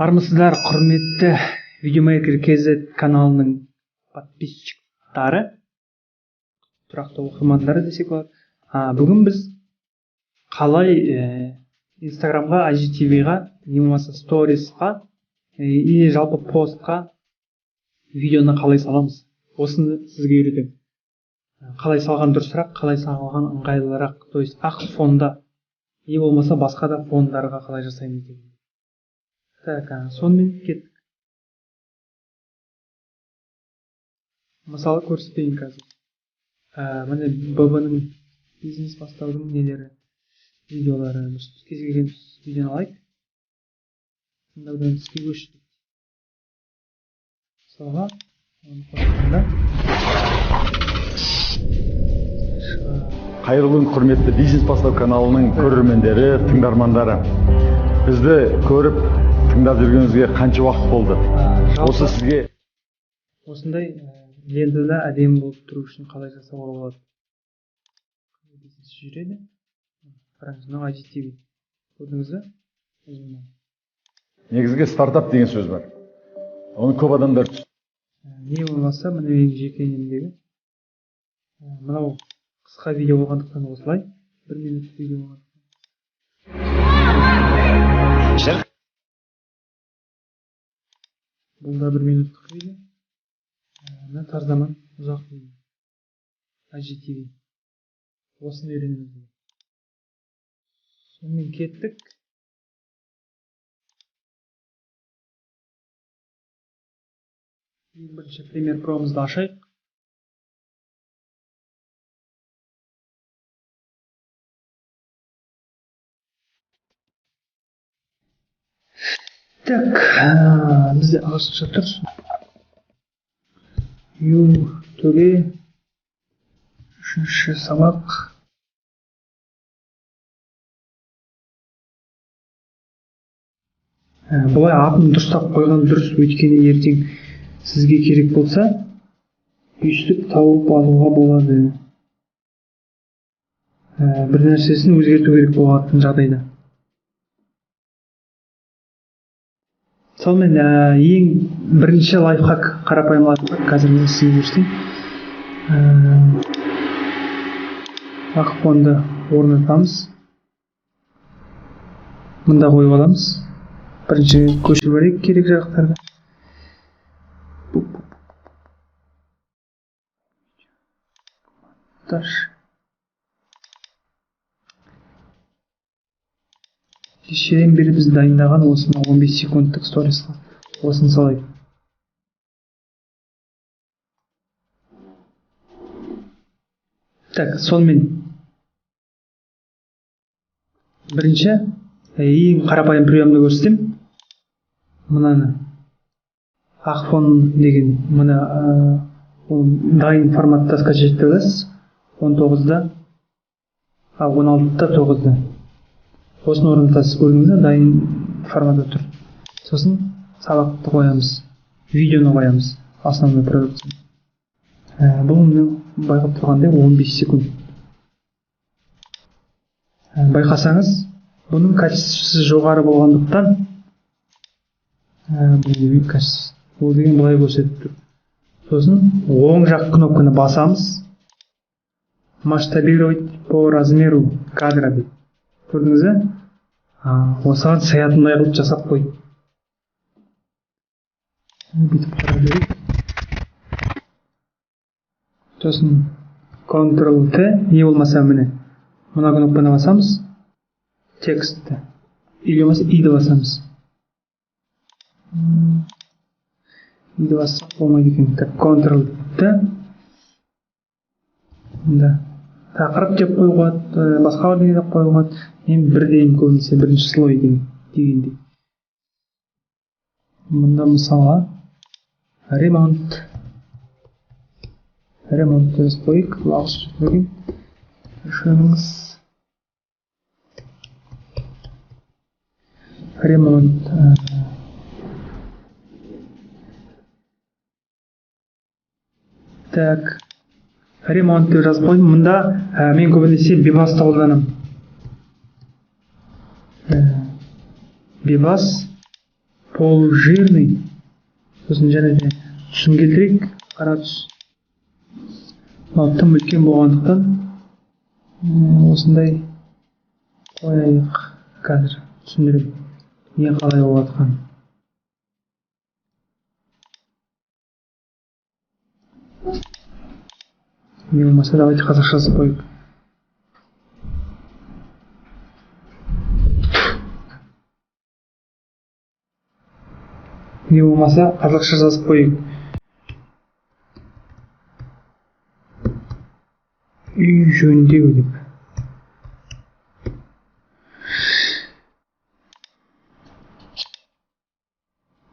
Армысыздар, құрметті Видеомейкер KZ каналының подписчиктары, тұрақты оқырмандары десек болады. Бүгін біз қалай Инстаграмға, IGTV-ға, не болмаса сторисқа или жалпы постқа видеоны қалай саламыз, осыны сізге үйретемін. Қалай салған дұрысырақ, қалай салған ыңғайлырақ, то есть ақ фонда, не болмаса басқа да фондарға қалай жасаймыз деген. Так, сонымен кеттік. Мысалы көрсетейін қазір. Міне ББ-ның бизнес бастаудың нелері, видеолары. Кез келген видеоны алайық. Тыңдаудан іске көш дейді. Мысалға, оны қосқанда Қайырлы күн, құрметті бизнес бастау каналының көрермендері, тыңдармандары. Бізді көріп, тыңдап жүргеніңізге қанша уақыт болды? Осы сізге осындай лентада әдемі болып тұру үшін қалай жасауға болады? Бизнес жүреді. Қараңыз, мынау IGTV. Көрдіңіз бе? Негізгі стартап деген сөз бар. Оны көп адамдар не болмаса, міне менің жеке немдегі мынау қысқа видео болғандықтан осылай, 1 минут видео болғандықтан. Бұл да 1 минуттық видео. Мына тарзаман ұзақ видео. IGTV. Осыны үйренеміз. Сонымен кеттік. Ең бірінші Premiere Pro'мызды ашайық. Так, бізде ағылшынша тұр. Ю төге 3-ші сабақ. Бұлай атын дұрыстап қойған дұрыс, өйткені ертең сізге керек болса, өйстіп тауып алуға болады. Бір нәрсесін өзгерту керек болатын жағдайда. Сонымен, ең бірінші лайфхак, қарапайым лайфхак, қазір мен сізге көрсетейін. Ақ фонды орнатамыз. Мында қойып аламыз. Бірінші көшіріп алайық керек жақтарды. Монтаж. Кешеден бері біз дайындаған осыны 15 секундтық сторисқа осыны салайық. Так, сонымен бірінші ең қарапайым приемды көрсетемін. Мынаны ақ фон деген мына ол дайын форматта скачать ете аласыз. 19-да, 16-да, 9-да. Осыны орнатасыз, көрдіңіз бе, дайын форматта тұр. Сосын сабақты қоямыз, видеоны қоямыз, основной продукция. Бұл міне байқап тұрғандай 15 секунд. Байқасаңыз, бұның качествосы жоғары болғандықтан, бұл качество, ол деген былай көрсетіп тұр. Сосын оң жақ кнопканы басамыз. Масштабировать по размеру кадра дейді. Көрдіңіз бе? Осыған сыятындай қылып жасап қой. Бүйтіп қарап жүрейік. Сосын Ctrl T, не болмаса міне мына кнопканы басамыз, текстті, или болмаса I-ді басамыз. I-ді бассақ болмайды екен. Так, Ctrl T. Мында тақырып деп қоюға болады, басқа бірдеңе деп қоюға болады. Мен бір деймін көбінесе, бірінші слой дегендей. Мында мысалға ремонт. Ремонт жазып қояйық. Лағыз жүріңіз. Ремонт. Так, ремонт деп жазып қойдым. Мұнда мен көбінесе Бибасты қолданамын. Бибас полужирный. Сосын және де түсін келтірейік, қара түс. Мынау тым үлкен болғандықтан осындай қояйық. Қазір түсіндіремін не қалай болып жатқанын. Не болмаса давайте қазақша жазып қояйық. Не болмаса қазақша жазып қояйық. Үй жөндеу деп.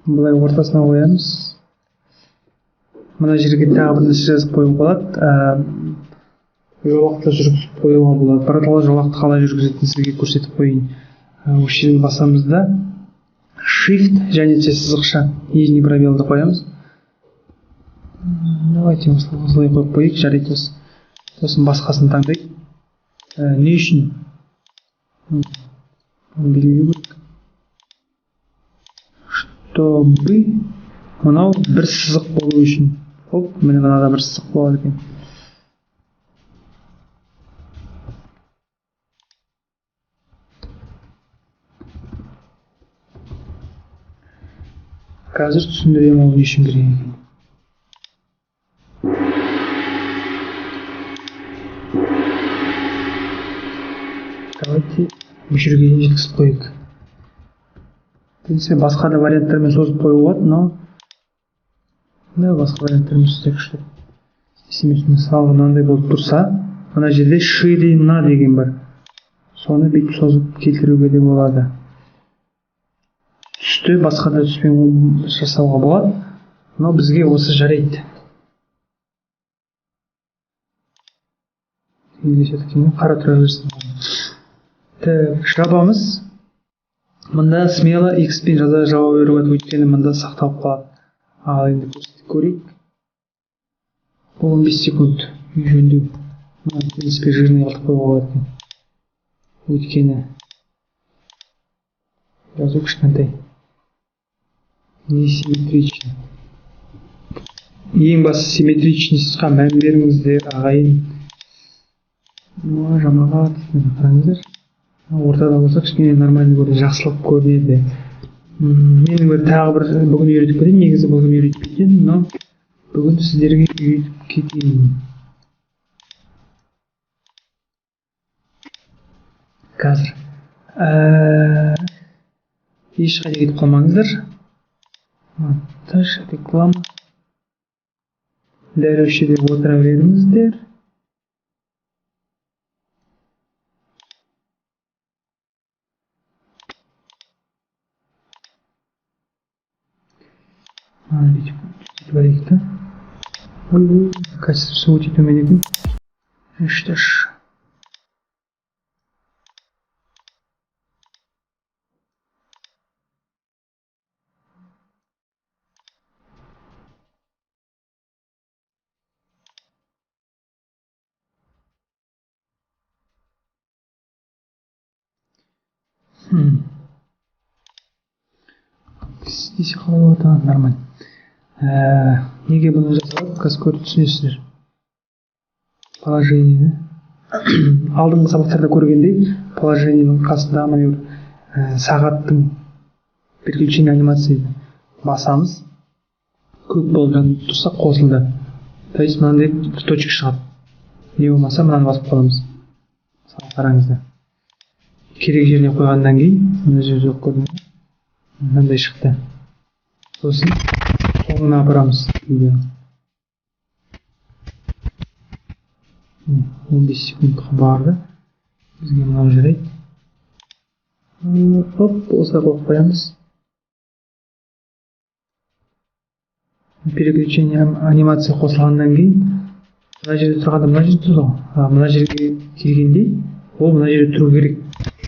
Былай ортасына қоямыз. Мына жерге тағы бір нәрсе жазып қоюға болады. Жолақты жүргізіп қоюға болады. Бірақ жолақты қалай жүргізетінін сізге көрсетіп қояйын. Осы жерден басамыз да Shift және де сызықша нижний пробелді қоямыз. Давайте осылай қойып қояйық, жарайды осы. Сосын басқасын таңдайық. Не үшін? Белгілеу керек. Чтобы мынау бір сызық болу үшін. Оп, міне мынада бір сызық болады екен. Қазір түсіндіремін ол не үшін керек екенін. Давайте бұл жерге дейін жеткізіп қояйық. В принципе, басқа да варианттармен созып қоюға болады, но да, басқа варианттармен созсақ күшті. Мысалы, мынандай болып тұрса, мына жерде ширина деген бар. Соны бүйтіп созып келтіруге де болады. Түсті басқа да түспен жасауға болады, но бізге осы жарайды. Енді қара тұра берсін. Так, жабамыз. Мында смело X пен жаза жауап беруге болады, өйткені мында сақталып қалады. Ал енді көрсетіп көрейік. Бұл 15 секунд үй жөндеу. Мына, в принципе, жирный қылып қоюға болады екен. Өйткені жазу кішкентай. Несимметрично. Ең басты симметричностьқа мән беріңіздер, ағайын. Жамағат, қараңыздар. Ортада болса кішкене нормально көрінеді, жақсылық көрінеді. Менің бір тағы бір бүгін үйретіп кетейін, негізі бүгін үйретіп кетейін, но бүгін сіздерге үйретіп кетейін. Қазір ешқайда кетіп қалмаңыздар. Монтаж, реклама. Дәл осы жерде отыра беріңіздер. Бүйтіп та. Ой, качествосы өте төмен екен. Что ж. Істесе қалай болады? Нормально. Неге бұны жасалады? Қазір көріп түсінесіздер. Положениені алдыңғы сабақтарда көргендей, положениенің қасындағы мына бір сағаттың переключение анимация басамыз. Көк болып жанып тұрса қосылды. То есть мынандай бір точка шығады. Не болмаса мынаны басып қаламыз. Мысалы, қараңыздар. Керек жеріне қойғаннан кейін мына жерде жоқ көрінеді. Мынандай шықты. Сосын соңына апарамыз видеоны. 15 секундқа барды. Бізге мынау жарайды. Оп, осылай қойып қоямыз. Переключение анимация қосылғаннан кейін Мына жерде тұрғанда мына жерде тұрды ғой. Мына жерге келгенде ол мына жерде тұру керек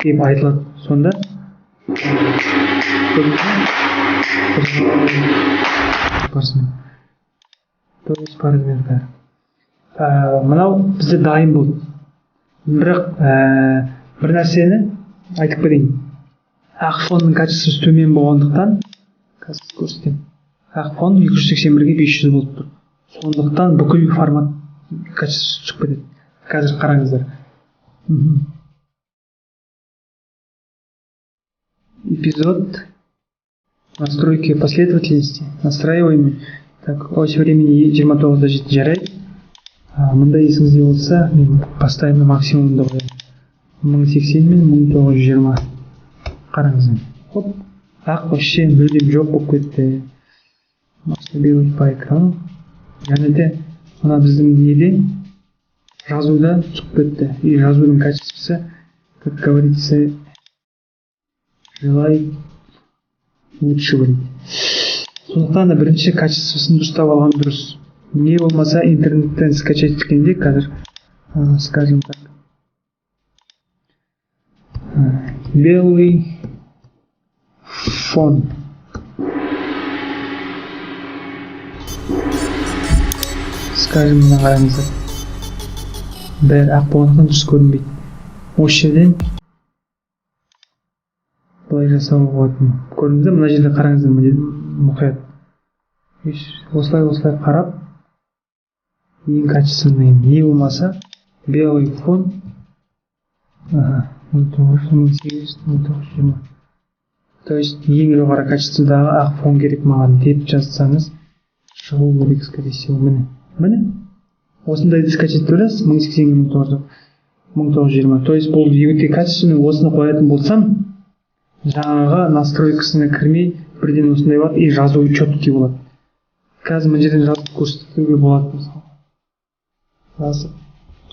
деп айтылады. Сонда то есть по размеру. Мынау бізде дайын болды. Бірақ бір нәрсені айтып кетейін. Ақ фонның качествосы төмен болғандықтан, қазір көрсетемін. Ақ фон 281-ге 500 болып тұр. Сондықтан бүкіл формат качествосы түсіп кетеді. Қазір қараңыздар. Эпизод настройки последовательности настраиваем. Так, ось времени 29-да жарайды. Мында есіңізде болса, мен постоянно максимумда қоямын. 1080 мен 1920. Қараңыз. Хоп, ақ вообще мүлдем жоқ болып кетті. Масштабировать по экрану. Және де мына біздің неде жазуда түсіп кетті. И жазудың качествосы, как говорится, желает лучшего дейді. Сондықтан да бірінші качествосын дұрыстап алған дұрыс. Не болмаса интернеттен скачать еткенде қазір, скажем так, белый фон. Скажем, мына қараңыздар. Бәрі ақ болғандықтан дұрыс көрінбейді. Осы жерден былай жасауға болады. Көрдіңіз бе? Мына жерде қараңыздар, мұқият. Осылай қарап, ең качественный не болмаса белый фон. Ага, 1900, 1800, 1920. То есть ең жоғары качестводағы ақ фон керек маған деп жазсаңыз шығу керек, скорее всего. Міне. Міне. Осындайды скачать етіп аласыз, 1080-ге 1920. То есть бұл өте качественный. Осыны қоятын болсам, жаңағы настройкасына кірмей бірден осындай болады и жазуы четкий болады. Қазір мына жерден жазып көрсетуге болады, мысалы. Жазып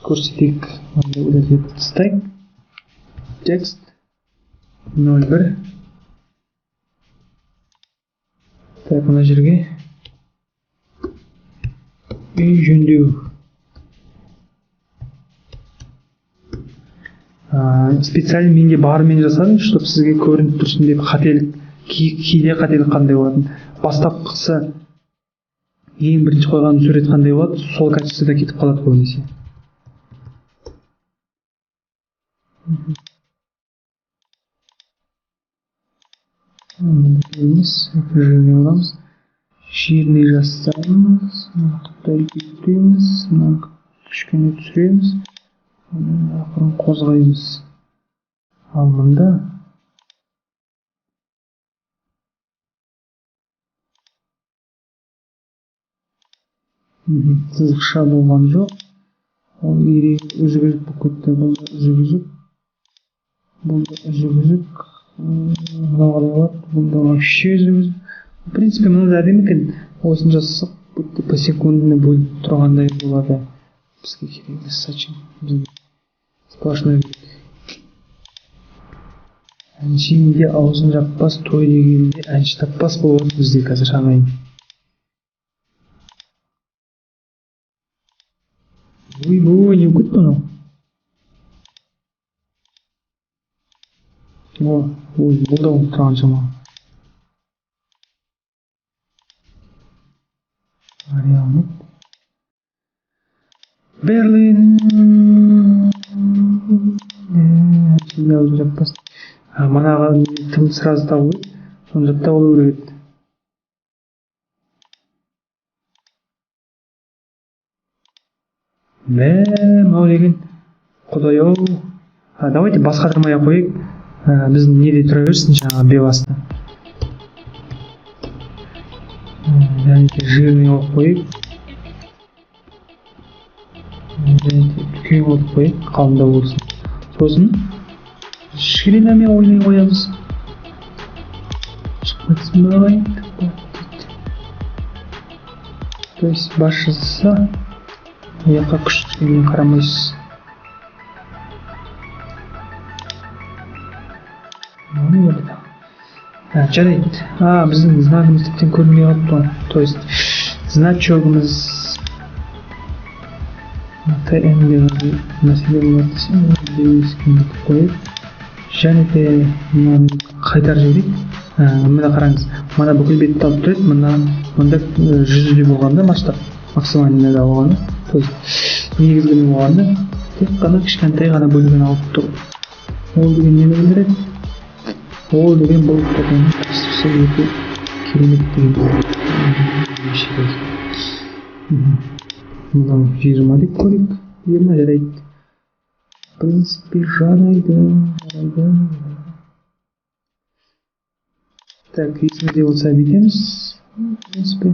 көрсетейік. Мындай удалить тастайық. Текст 01. Так, мына жерге үй жөндеу. Специально менде барымен жасадым, чтобы сізге көрініп тұрсын деп. Қателік, кейде қателік қандай болатын? Бастапқысы ең бірінші қойған сурет қандай болады, сол качествода кетіп қалады көбінесе. Емес, жирный боламыз. Жирный жасаймыз, мынаны үлкейтеміз, мынаны кішкене түсіреміз, ақырын қозғаймыз. Ал мында сызықша болған жоқ. Ол үзік-үзік болып кетті. Бұл да үзік-үзік. Бұл да үзік-үзік. Мынау қалай болады? Бұл да вообще үзік-үзік. В принципе, мынау да әдемі екен. Осыны жасасақ, будто посекундно бөліп тұрғандай болады. Бізге керек емес, зачем? Бізге сплошной керек. Әншейінде аузын жаппас, той дегенде әнші таппас болып отыр бізде қазір ағайын. Ойбой, не болып кетті мынау? О, ой, бұл да болып тұрған шамалы. Берлин. Әншейінде аузын жаппас. Манағы тым сразу табу керек. Соны жаттап алу керек еді. Мә, мынау деген құдай-ау. Давайте басқармай ақ қояйық. Біздің неде тұра берсін жаңағы бел асты. Және де жирный қылып қояйық. Және де үлкен қылып қояйық, қалыңдау болсын. Сосын ширинамен ойнай қоямыз. Шығып кетсін бе ағайын? То есть бас жазса, жаққа күш түскенге қарамайсыз. Жарайды. Біздің знагымыз тіптен көрінбей қалыпты ғой. То есть значогымыз ТМ-ге мәселе болады десем, қойып, және де мынаны қайтарып жіберейік. Мына қараңыз, мына бүкіл бетті алып тұрады, мына мында 100-де болғанда масштаб максимальныйда болғанда, то есть негізгі болғанда тек қана кішкентай ғана бөлігін алып тұр. Ол деген нені білдіреді? Ол деген бұл фотоның качествосы өте керемет деген. Мынау 20 деп көрейік. 20 жарайды. В принципе, жарайды, жарайды. Так, есімізде болса бүйтеміз. В принципе,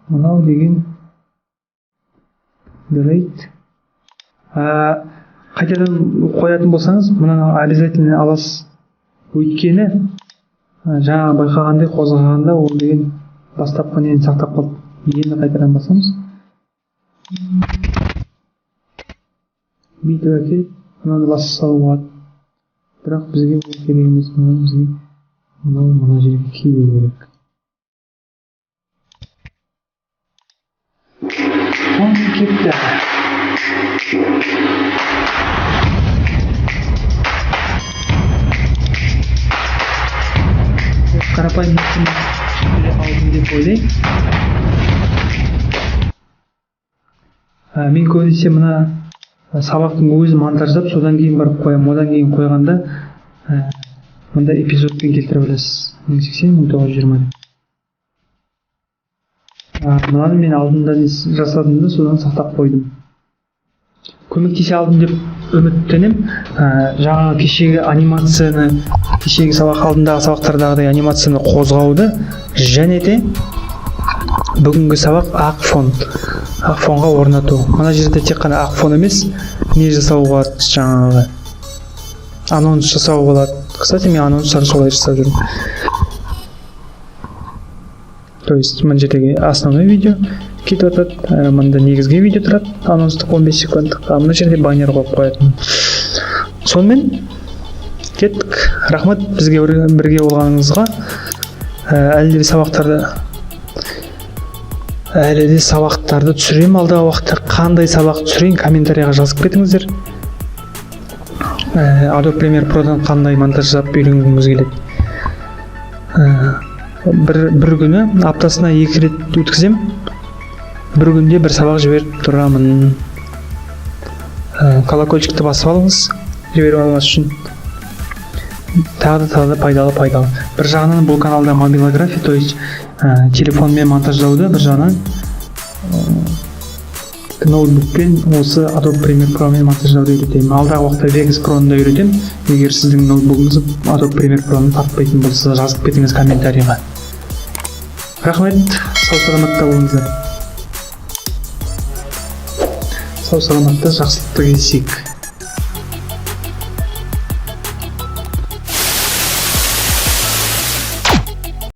мынау деген жарайды. Қайтадан қоятын болсаңыз, мынаны обязательно аласыз. Өйткені жаңа байқағандай қозғағанда ол деген бастапқы нені сақтап қалды. Енді қайтадан басамыз. Бүйтіп әкеліп мынаны басып салуға болады. Бірақ бізге ол керек емес, мынау бізге мынау мына жерге келу керек. Фон кетті. Қарапайым нәрсені түсіндіре алдым деп ойлаймын. Мен көбінесе мына сабақтың өзін монтаждап, содан кейін барып қоямын. Одан кейін қойғанда мында эпизодпен келтіріп аласыз. 1080 1920 деп. Мынаны мен алдында жасадым да, содан сақтап қойдым. Көмектесе алдым деп үміттенем. Жаңа кешегі анимацияны, кешегі сабақ алдындағы сабақтардағыдай анимацияны қозғауды және де бүгінгі сабақ ақ фон. Ақ фонға орнату. Мына жерде тек қана ақ фон емес, не жасауға болады, жаңағы анонс жасауға болады. Кстати, мен анонстарды солай жасап жүрмін. То есть мына жердегі основной видео кетіп жатады, мында негізгі видео тұрады, анонстық 15 секундтық, а мына жерде баннер қойып қоятын. Сонымен кеттік. Рахмет бізге бірге болғаныңызға. Әлі де сабақтарды түсіремін алдағы уақытта. Қандай сабақ түсірейін, комментарияға жазып кетіңіздер. Adobe Premiere Pro'дан қандай монтаж жасап үйренгіңіз келеді? Бір күні аптасына 2 рет өткізем. Бір күнде бір сабақ жіберіп тұрамын. Колокольчикті басып алыңыз, жіберіп алмас үшін. Тағы да пайдалы. Бір жағынан бұл каналда мобилография, то есть телефонмен монтаждауды, бір жағынан ноутбукпен осы Adobe Premiere Pro'мен монтаждауды үйретемін. Алдағы уақытта Vegas Pro'ны да үйретемін. Егер сіздің ноутбугыңыз Adobe Premiere Pro'ны тартпайтын болса, жазып кетіңіз комментарийға. Рахмет, сау саламатта болыңыздар. Сау саламатта, жақсылықта кездесейік.